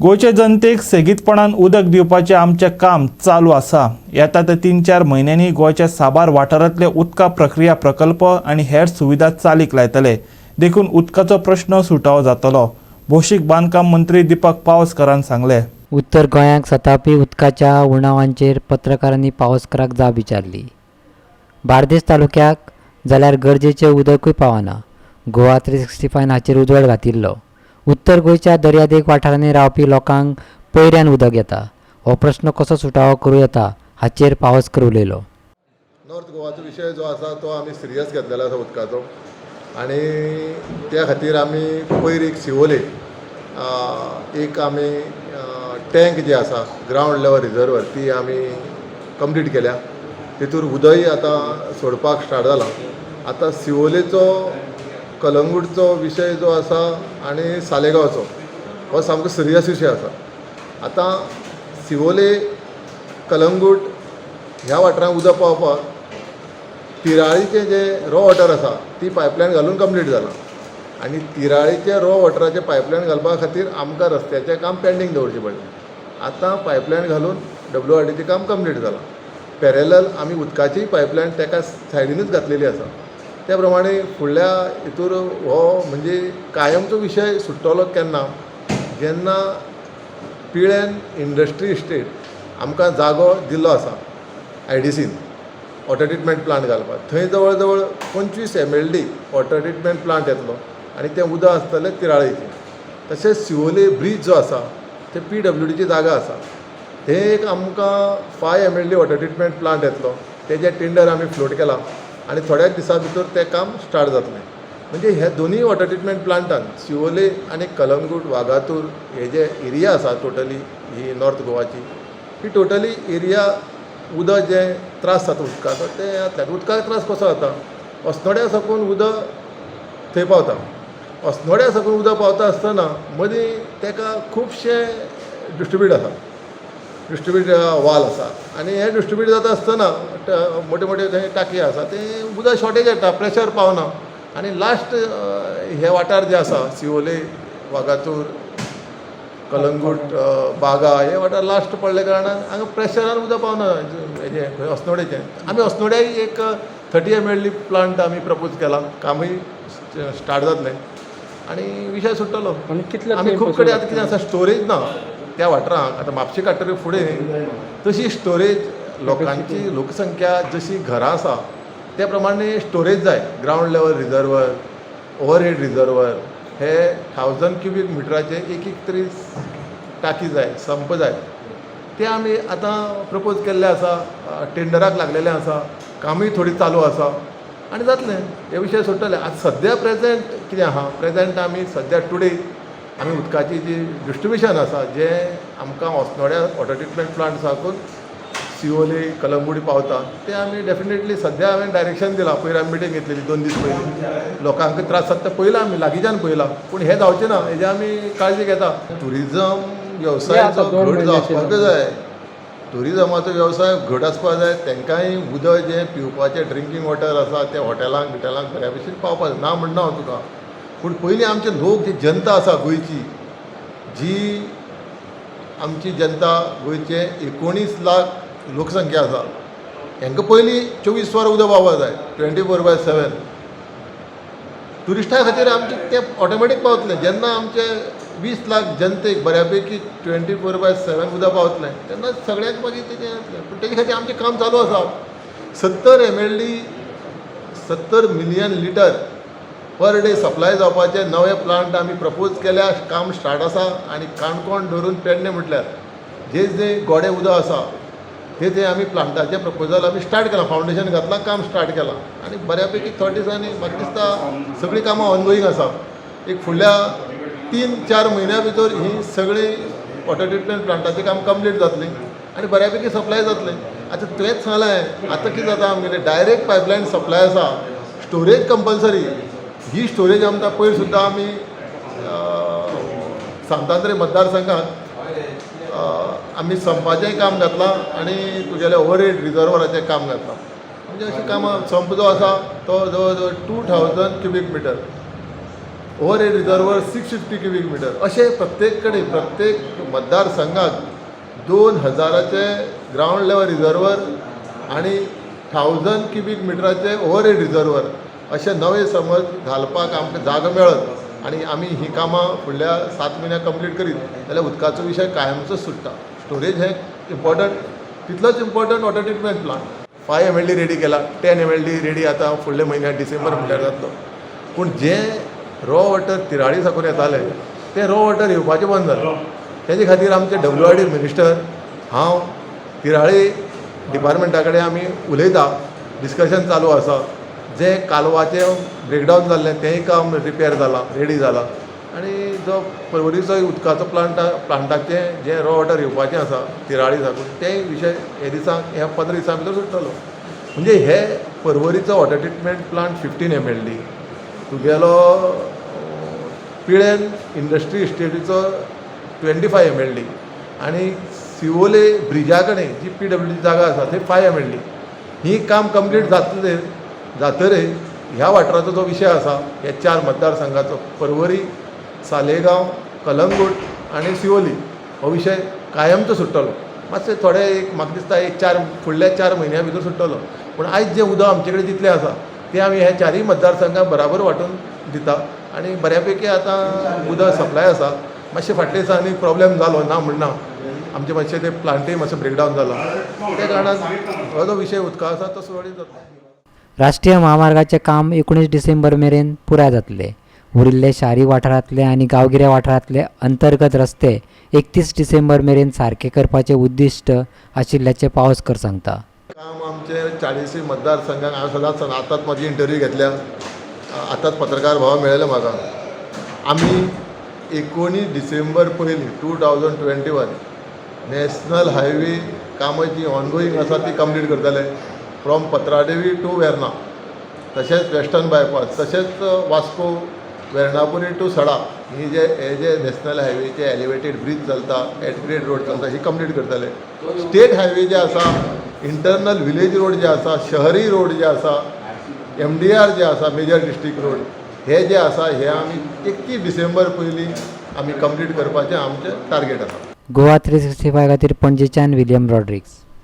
गोंयचे जनतेक सेगीतपणान उदक दिवपाचें आमचें काम चालू आसा. येता ते 3-4 म्हयन्यांनी गोंयच्या साबार वाठारांतले उदका प्रक्रिया प्रकल्प आनी हेर सुविधा चालीक लायतले, देखून उदकाचो प्रश्न सुटावो जातलो, भौशीक बांदकाम मंत्री दीपक पावसकरान सांगलें. उत्तर गोंयांक सतावपी उदकाच्या उणावांचेर पत्रकारांनी पावसकराक जाप विचारली. बार्देस तालुक्याक जाल्यार गरजेचें उदकूय पावना. गोवा 365 हाचेर उजवाड घातिल्लो. उत्तर गोंयच्या दर्यादेग वाठारांनी रावपी लोकांक पयऱ्यान उदक येता. हो प्रश्न कसो सुटावो करूं येता हाचेर पावसकर उलयलो. नॉर्थ गोवाचो विशय जो आसा तो आमी सिरियस घेतलेलो आसा उदकाचो आनी त्या खातीर आमी पयर एक शिवोले एक आमी टँक जी आसा, ग्रावंड लेवल रिजर्वर, ती आमी कंप्लीट केल्या. तितूर उदकय आतां सोडपाक स्टार्ट जालां. आतां शिवोलेचो, कलंगूटचो विशय जो आसा आनी सालेगांवचो, हो सामको सिरियस विशय आसा. आतां शिवोले, कलंगूट ह्या वाठारांत उदक पावपाक तिराळीचें जें रॉ वॉटर आसा ती पायपलायन घालून कंप्लीट जालां आनी तिराळीचें रॉ वॉटराचें पायपलायन घालपा खातीर आमकां रस्त्याचें काम पेंडींग दवरचें पडलें. आतां पायपलायन घालून डब्ल्यू आर डीचें काम कंप्लीट जालां. पॅरेलल आमी उदकाचीय पायपलायन तेका सायडीनूच घातलेली आसा. त्या प्रमाणे फुडल्या हितूर हो म्हणजे कायमचो विशय सुट्टलो केन्ना? जेन्ना पिळेन इंडस्ट्री इस्टेट आमकां जागो दिल्लो आसा आयडीसीन वॉटर ट्रिटमेंट प्लांट घालपाक, थंय जवळ जवळ 25 MLD water treatment plant येतलो आनी तें उदक आसतलें तिराळेचें. तशेंच शिवोले ब्रीज जो आसा ते पीडब्ल्यूडीची जागा आसा, थंय एक आमकां 5 MLD water treatment plant येतलो. तेजें टेंडर आमी फ्लोट केलां आनी थोड्याच दिसां भितर तें काम स्टार्ट जातलें. म्हणजे हे दोनूय वॉटर ट्रिटमेंट प्लांटान शिवोले आनी कलंगूट, वागातूर हे जे एरिया आसा, टोटली ही नॉर्थ गोवाची ही टोटली एरिया उदक जें त्रास जाता उदकाचो तें जातलें. उदकाचो त्रास कसो जाता? अस्नोड्या साकून उदक थंय पावता. अस्नोड्या साकून उदक पावता आसतना मदीं ताका खुबशे डिस्ट्रिब्यूट आसा, डिस्ट्रिब्यूट वाल आसा आनी हे डिस्ट्रिब्यूट जाता आसतना मोटे मोटे थंय टांकी आसा, ते उदक शॉर्टेज येता, प्रेशर पावना आनी लास्ट हे वाठार जे आसा, शिवोले, वागातूर, कलंगूट, बागा हे वाठार लास्ट पडले कारणान हांगा प्रेशरान उदक पावना. हेजें खंय अस्नोडेचें, आमी अस्नोड्याय एक 30 एमएलडी प्लांट आमी प्रपोज केला. कामूय स्टार्ट जातलें आनी विशय सुट्टलो. आनी कितले आमी तेंप खूब पसून कडेन आतां कितें आसा, स्टोरेज ना त्या वाठारांक. आतां म्हापशे काडटकीर फुडें तशी स्टोरेज, लोकांची लोकसंख्या जशी घरां आसा त्या प्रमाणे स्टोरेज जाय. Ground level reservoir, overhead reservoir हे 1000 क्युबीक मिटराचे एक एक तरी टाकी जाय, संप जाय. ते आमी आतां प्रपोज केल्ले आसा, टेंडराक लागलेले आसा, कामूय थोडी चालू आसा आनी जातलें, हे विशय सुट्टले. आतां सद्या प्रेजेंट कितें आहा? प्रेजेंट आमी सद्या टुडे आमी उदकाची जी डिस्ट्रिब्युशन आसा, जें आमकां अस्नोड्या वॉटर ट्रिटमेंट प्लांट साकून शिवोली, कलंगूट पावता, ते आमी डेफिनेटली सद्या हांवें डायरेक्शन दिलां. पयर आमी मिटींग घेतलेली 2 दीस पयलीं. लोकांक त्रास जाता ते पयला, आमी लागींच्यान पळयलां, पूण हें जावचें ना हेजें आमी काळजी घेता. ट्युरिजम वेवसायाचो हे आतां दोन घट जो म्हयन्याचे आसपाक जाय, ट्युरिजमाचो वेवसाय घट आसपाक जाय. तांकांय उदक जें पिवपाचें ड्रिंकींग वॉटर आसा तें हॉटेलांक बिटेलांक बऱ्या भशेन पावपाक जाय, ना म्हणना हांव तुका. पूण पयलीं आमचे लोक, जी जनता आसा गोंयची, जी आमची जनता गोंयचे 19 लाख लोकसंख्या आसा, हांकां पयलीं 24 वरां उदक पावपाक जाय, 24/7. ट्युरिस्टां खातीर आमचें तें ऑटोमॅटीक पावतलें. जेन्ना आमचे 20 लाख जनतेक बऱ्या पैकी 24/7 उदक पावतलें तेन्ना सगळ्यांक मागीर तेजें जातलें. पूण तेजे खातीर आमचें काम चालू आसा. 70 MLD, 70 million litre per day supply जावपाचे नवे प्लांट आमी प्रपोज केल्या, काम स्टार्ट आसा. आनी काणकोण धरून पेडणे म्हटल्यार जे जे गोडे उदक आसा ते ते आमी प्लांटाचें प्रपोजल आमी स्टार्ट केलां, फावंडेशन घातलां, काम स्टार्ट केलां आनी बऱ्या पैकी थोड्या दिसांनी म्हाका दिसता सगळीं कामां ऑनगोईंग आसा. एक फुडल्या 3-4 म्हयन्या भितर ही सगळीं वॉटर ट्रिटमेंट प्लांटाचें काम कंप्लीट जातलें आनी बऱ्या पैकी सप्लाय जातलें. आतां तुवेंच सांगलें, आतां कितें जाता आमगेलें, डायरेक्ट पायपलायन सप्लाय आसा, स्टोरेज कंपल्सरी. ही स्टोरेज आमकां पयर सुद्दां आमी सांतांद्रे मतदारसंघात आमी संपाचेंय काम घातलां आनी तुगेलें ओवरहेड रिजर्वराचें काम घातलां. म्हणजे अशीं कामां, संप जो आसा तो जवळ जवळ 2000 cubic meter, overhead reservoir 650 cubic meter, अशें प्रत्येक कडेन प्रत्येक मतदारसंघाक 2000चे ग्रावंड लेवल रिजर्वर आनी 1000 क्युबीक मिटराचे ओवरहेड रिजर्वर अशे नवे समज घालपाक आमकां जागो मेळत आनी आमी हीं कामां फुडल्या 7 म्हयन्याक कंप्लीट करीत जाल्यार उदकाचो विशय कायमचोच सुट्टा. स्टोरेज हें इम्पॉर्टंट, तितलोच important water treatment plant. 5 MLD ready केला, 10 एमएलडी रेडी आतां फुडल्या म्हयन्याक डिसेंबर म्हटल्यार जातलो. पूण जें रॉ वॉटर तिराळी साकून येतालें तें रॉ वॉटर येवपाचें बंद जालें. तेजे खातीर आमचे डब्ल्यूआरडी मिनिस्टर, हांव, तिराळी डिपार्टमेंटा कडेन आमी उलयता, डिस्कशन चालू आसा. जें कालवाचें ब्रेकडावन जाल्लें तेंय काम रिपेर जालां, रेडी जालां आनी जो पर्वरीचो उदकाचो प्लांटाचें जें रॉ वॉटर येवपाचें आसा तिराळी साकून, तेंय विशय हे दिसांक, ह्या 15 दिसां भितर सुट्टलो. म्हणजे हे पर्वरीचो वॉटर ट्रिटमेंट प्लांट 15 एमएलडी, तुगेलो पिळेन इंडस्ट्री इस्टेटीचो 25 एमएलडी आनी सिवोले ब्रिजा कडेन जी पीडब्ल्यूडी जागा आसा थंय 5 एमएलडी, ही काम कंप्लीट जातले जातरे ह्या वाठाराचो जो विशय आसा, ह्या चार मतदारसंघाचो, पर्वरी, सालेगांव, कलंगूट आनी सिवोली, हो विशय कायमचो सुट्टलो. मातशे थोडे एक म्हाका दिसता एक चार फुडल्या 4 म्हयन्या भितर सुट्टलो. पूण आयज जें उदक आमचे कडेन जितलें आसा तें आमी ह्या चारूय मतदारसंघाक बराबर वांटून दिता आनी बऱ्या पैकी आतां उदक सप्लाय आसा. मातशें फाटल्या दिसांनी प्रॉब्लेम जालो ना म्हणना, आमचे मातशे ते प्लांटय मातशें ब्रेकडावन जाला. त्या कारणान हो जो विशय उदका आसा तो सुरळीत जातलो. राष्ट्रीय महामार्गाचें काम 19 डिसेंबर मेरेन पुराय जातलें. उरिल्ले शारी वाठारांतले आनी गांवगिऱ्या वाठारांतले अंतर्गत रस्ते 31 डिसेंबर मेरेन सारके करपाचें उद्दिश्ट आशिल्ल्याचें पावसकर सांगता. काम आमचे चाळीसूय मतदारसंघाक हांव सदांच सांगता. आतांच म्हाजी इंटरव्यू घेतल्या, आतांच पत्रकार भाव मेळ्ळे म्हाका. आमी 19 डिसेंबर पयलीं 2021 नॅशनल हायवे कामां जी ऑनगोईंग आसा ती कंप्लीट करतले, फ्रॉम पत्रादेवी टू वेर्ना, तशेंच वेस्टर्न बायपास, तशेंच वास्को वेर्णापुरी टू सडा, ही जे हे जे नॅशनल हायवेचे एलिवेटेड ब्रीज चलता, एट ग्रेड रोड चलता, ही कंप्लीट करतले. स्टेट हायवे जे आसा, इंटरनल विलेज रोड जे आसा, शहरी रोड जे आसा, एमडीआर जे आसा, मेजर डिस्ट्रिक्ट रोड हे जे आसा, हे आमी 31 डिसेंबर पयलीं आमी कंप्लीट करपाचें आमचें टार्गेट आसा. गोवा 365 खातीर पणजेच्यान विलियम रॉड्रिग्स.